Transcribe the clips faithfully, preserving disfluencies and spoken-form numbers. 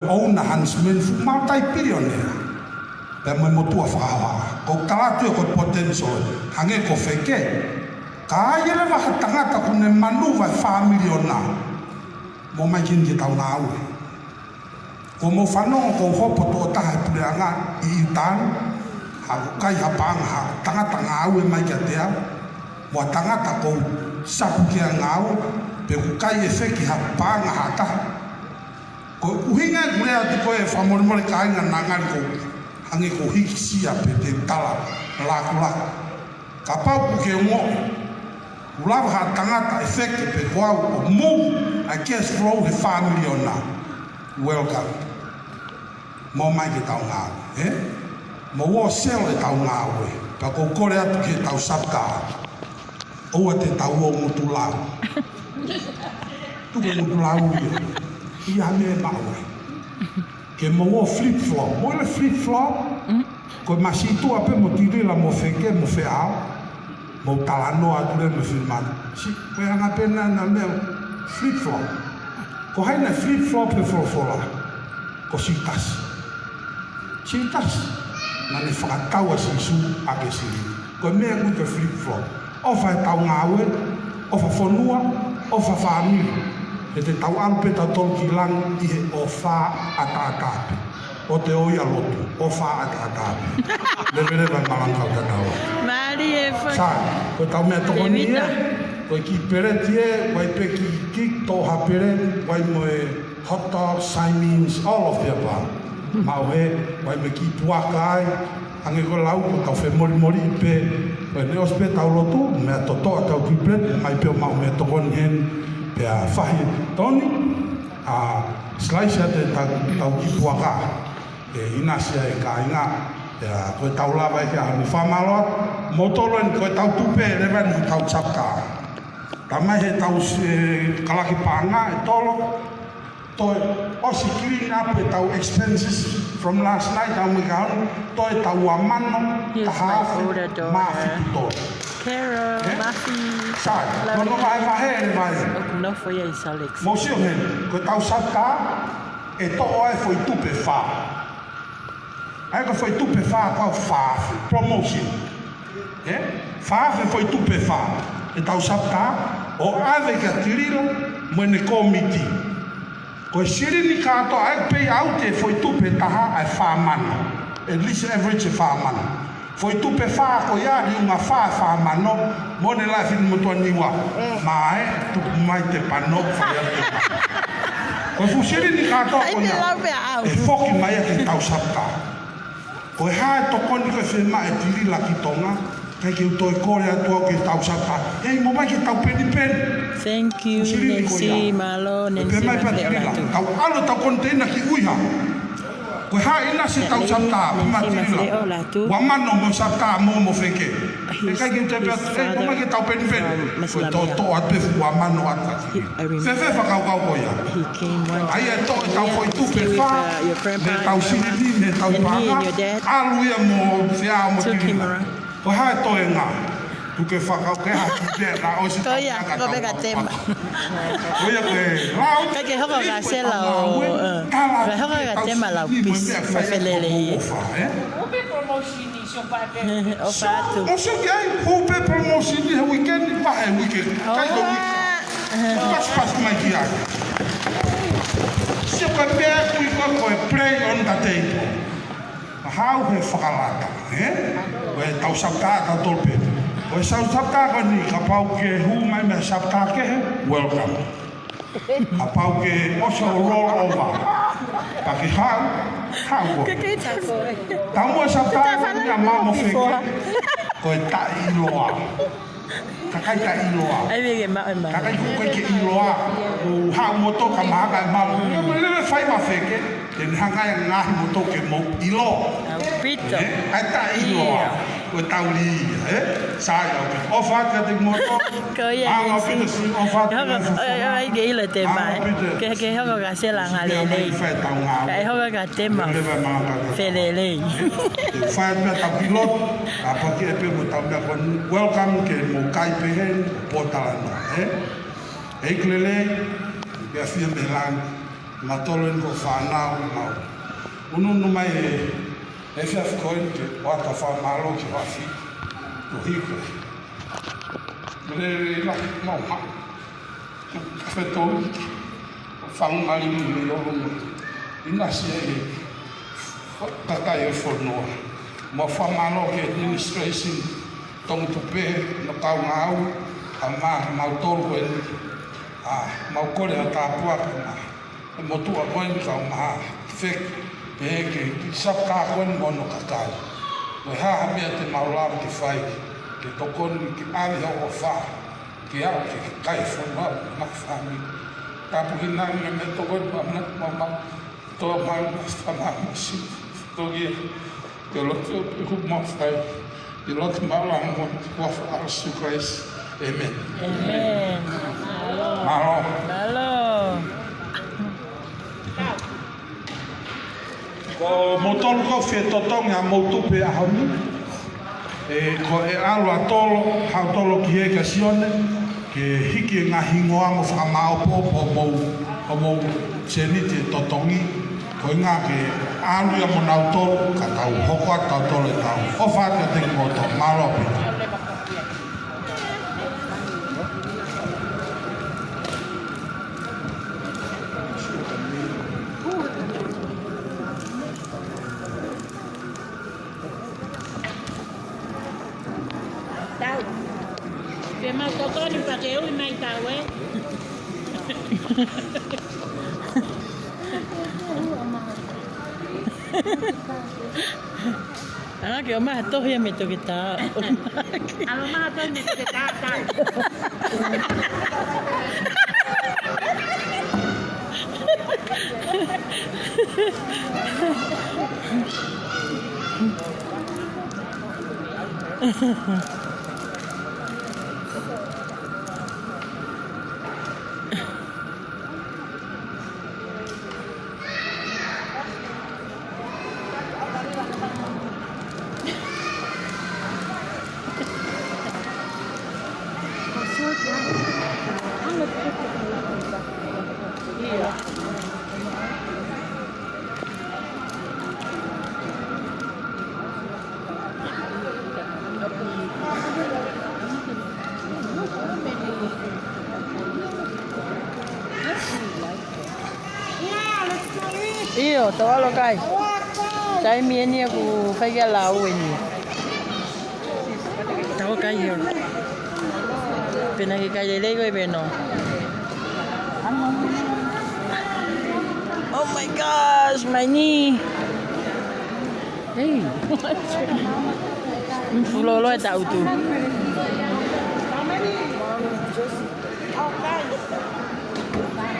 ʻouna Huntsman, fuʻu multi-billionaire. Pea mo e motuʻa fakahaohaoa. Ko e tala atu ia ko e potential, hangē ko Feke. Ka ʻi ai leva ha tangata ʻoku ne manuva e fā miliona, mou ō mai ki heni ke tau ngāue. Kuo mou fanongo kuo u hopo tokotaha he puleʻanga ʻi ʻIutā ni, ha kai ha paʻanga ha tangata ngāue mai kiate au, mo ha tangata ʻoku ou sapu ki ai e ngāue, pe ʻoku kai ʻe Feke ha paʻanga ha taha. Ko e ʻuhinga ʻeku lea atu ko ē, fakamolemole kāinga, naʻa ngali ko hangē ʻoku ou hikisia pe te u tala lakulaku. Kapau ʻoku ke ongoʻi ʻoku lava ha tangata ʻe Feke pe ko au ʻo move ʻa e cash flow he fā miliona, welcome. Mou ō mai ke tau ngāue, ē? Mou ō ʻo sell ʻetau ngāue. Pea ʻoku ou kole atu ki heʻetau sapta, ʻoua te tau ō ʻo ngutu lau. Tuku e ngutu lau ia. ʻI ai ha meʻa ʻe maʻu ai. Ke mou ō flip-flop. Mou ʻilo e flip-flop? Mm. Ko e masītuʻa pē mo Tilila mo Feke mo Feʻao. Mou talanoa atu leva mo e finemātuʻa. Sī, ko e anga pē ena ʻena meʻa flip-flop. Ko hai naʻe flip-flop he folofola? Ko Siutasi. Siutasi naʻa ne fakatau ʻa Sīsū ʻaki e silini. Ko e meʻa ʻoku ui ko e flip-flop. ʻOfa ʻetau ngāue, ʻofa fonua, ʻofa fāmili. He te tau ʻalu pē tautolu ki langi ʻi he ʻofa ʻataʻatā pē. ʻOua te ō ia ʻo lotu, ʻofa ʻataʻatā pē. Leveleva e malanga ʻo tatau. Mālie foki. Sai, ko ʻetau meʻatokoni ia, ko e kiʻi peleti ē, ʻoku ʻi ai pē kiʻi, kiʻi toʻoha peleti, ʻoku ʻi ai mo e hot dog, sainees, all of the above. Maʻu hē, ʻoku ʻi ai mo e kiʻi puaka ai, hangē ko e lau ko ʻetau femolimoliʻi pē, ko ʻene ʻosi pē ʻetau lotu, meʻa totoʻa ʻetau kiʻi peleti, mai pē ʻo maʻu meʻatokoni heni, pea fahi Tony, ʻa, slice atu ʻetau, ʻetau kiʻi puaka, ʻe ʻinasi ai e kāinga, pea ko ʻetau lava ē ke ʻaho ni. Fakamālō atu, mou tolo eni ko ʻetau tupe, leva eni ko ʻetau sapta. Tamai heʻetau, ē, kalake paʻanga, ʻe tolo, toe ʻosi clean up ʻetau expenses from last night, ʻaho ni ka hon, toe ʻetau ua mano, taha afe mā fitu tola. Carol, ē? Mafi, Sai, Lauri. Ko hono vahevahe leva ē. ʻOku nofo ia ʻi Salt Lake City. Mou sio heni, ko ʻetau sapta, ʻe toʻo ai e foʻi tupe ʻe fā. ʻA ia ko e foʻi tupe ʻe fā ko e fā afe, promotion. Ē? Fā afe foʻi tupe ʻe fā. ʻEtau sapta, ʻo ʻave kia Tilila mo ʻene kōmiti. Ko e silini kātoa ʻa e pay out e foʻi tupe ʻe taha ʻa e fā mano. At least average ʻe fā mano. Foʻi tupe ʻe fā ko ia, liunga fā ʻe fā mano, mo ʻene laʻi finemotuʻa Niua. Mm. Mae, tuku mai te pano, fai atu te pano. Ko e fuʻu silini kātoa ko ia, ʻe foki mai ia ki heʻetau sapta. Ko e hā e tokoni ko ē ʻe fiemaʻu ʻe Tilila ki Tonga, ʻikai ke u toe kole atu au ki heʻetau sapta. Hei, mou ō mai ki heʻetau penipeni. Thank you, Nancy. Mālō, Nancy, mafeola atu. Tau ʻalu ʻetau koniteina ki ʻUiha. Ko e hā ʻinasi ʻetau sapta, pea mou ō mai ki Tilila. Ua mano mo e sapta mo, mo Feke. ʻE ʻikai ke u toe pehē atu, ʻe, mou ō mai ki heʻetau penipeni. Ko e toʻotoʻo atu pē fuʻu ua mano atu ʻa Tilila. Fēfē e fakakaukau ko ia? ʻA ia ʻe toʻo ʻetau foʻi tupe ʻe fā, mei heʻetau silini, mei heʻetau paʻanga, ʻalu ia mo Feʻao mo Tilila. Ko e hā e toenga? Tuku ke fakakaukau ke hā ki te na ʻosi. Ko ia, ko e peka tema. Ko ia ko e lau. ʻIkai ke hoko ka sela ʻo, ē, ʻikai hoko ka tema lau pisi mo felelei. Upe promotion i sio pae pe. ʻOfa atu. Mou sio ki ai, upe promotion he weekend, vahe weekend. ʻIkai ko e weekend. Pasipasi mai ki ai. Sio ko e pea kui ko e play on the table. Mahau he fakalata, ē? Ko ʻetau sapta ʻatautolu pē. Ko ʻetau sapta ko eni kapau ke hū mai mei he sapta kehe, welcome. Kapau ke ʻosi ʻo roll over. Pea ke haʻu, haʻu koe. Taumuʻa e sapta ko eni ʻa Mamo Feke. Ko e taʻeʻiloa. Kakai taʻeʻiloa. ʻAi, ʻai, ʻai, ʻai. Kakai ʻoku ʻikai ke ʻiloa. ʻOku haʻu moutolu ka mahaka e malu. ʻIo, mo e lele fai ma Feke. Ke ne hanga ʻe ngaahi moutolu ke mou ʻilo. ʻAupito. Ē? ʻAi taʻeʻiloa. ʻIo. Ko e tauli ia, ē? Sai, ʻaupito. ʻOfa atu kiate kimoutolu. Ko ia, Nancy. ʻAupito, si, ʻofa atu. Hoko, ʻai, ʻai, ke ʻilo te mai. ʻAupito. Ke, ke hoko ka sela ngā lelei. Fai ʻetau ngāue. Kae hoko ka tema. Lele fai ma ka. Felelei. Fai atu ʻetau kiʻi lotu. Ka paki e pē mo tau mea ko eni, welcome ke mou kai pē heni, pōtalanoa, ē? ʻEiki lelei, ke afia mei langi, Mātolu eni ko e fānau mau. Unuunu mai e, e efiafi ko eni ke ʻoatu ʻa e fakamālō ki he ʻAfio. Ko hiko. Lele la mau ha. Fetou. Fanga mali mi olo mo. ʻInasi e kakai e fonua. Mau fakamālō ki he administration. Tongi Tupe, no kau ngāu, ʻa ma, mautolu ko eni. ʻA, mau kole ha tāpuaki ma. E motuʻa ko eni kau ma feki, pehē ki he saka ko eni mo hono kakai. Ko e hā ha meʻa te mau lava ke fai, ke tokoni ke ʻave hoʻo ʻofa, ke aʻu ki he kakai e fonua mo e fāmili. Tāpuekina e meʻa tokoni ma, ma, ma, tō ma, ma, ma, ma, si, tō ia. Ke lotu ʻi he huafa ʻo e ʻEiki, ke lotu mālō mo e huafa ʻo Sīsū Kalaisi. ʻĒmeni. ʻĒmeni. Mālō. Mālō. Ko moutolu ʻoku fie totongi ʻa mou tupe ʻaho ni. ʻE, ko e ʻalu ʻa Tolo, haʻu Tolo ki he ka Sione. Ke hiki e ngaahi hingoa mo fakamāʻopoʻopo homou, homou sēniti e totongi, ko e ʻuhinga ke ʻalu ia mo nautolu, ka tau hoko atu tautolu ʻetau ʻofa kiate kimoutolu. Mālō pē. Tau. Ke mau tokoni pea ke ui mai tau, ē? ʻA, ke ʻomai ha tohi ia mei toketā. ʻAlu mai ha tohi mei toketā, tau. ʻIo, tau ʻalu ʻo kai. Taimi eni ia ʻoku fai ki ai e lau eni. Tau kai ʻio. Pea naʻe kai lelei ko ē pē nō. Oh my gosh, my knee. Hey. Fuʻu loloa e taʻutu.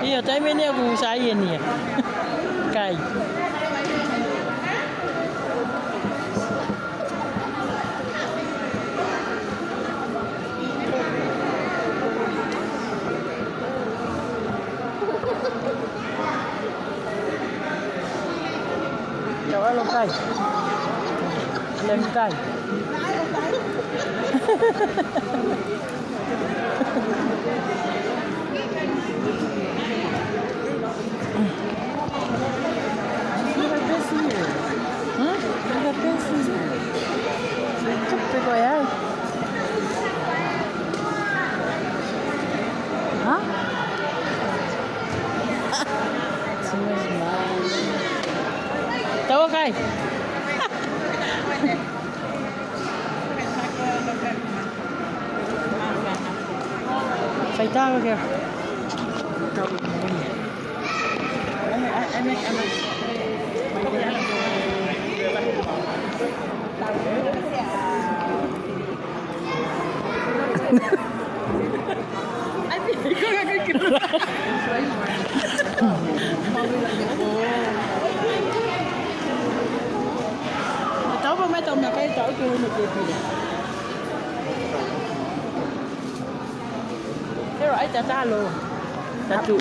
ʻIo, taimi eni ia ʻoku sai eni ia. Kai. Tau ʻalu ʻo kai. Lem kai. Look at this here. Hmm? Look at this here. Look at the guy. Hah? Tau ʻo kai. Fai tau kia. Tau pa mai tau meʻakai tau ke unu ke pila. Pero ai tatalo. Tatu.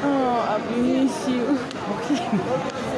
Oh, I miss you. Okay.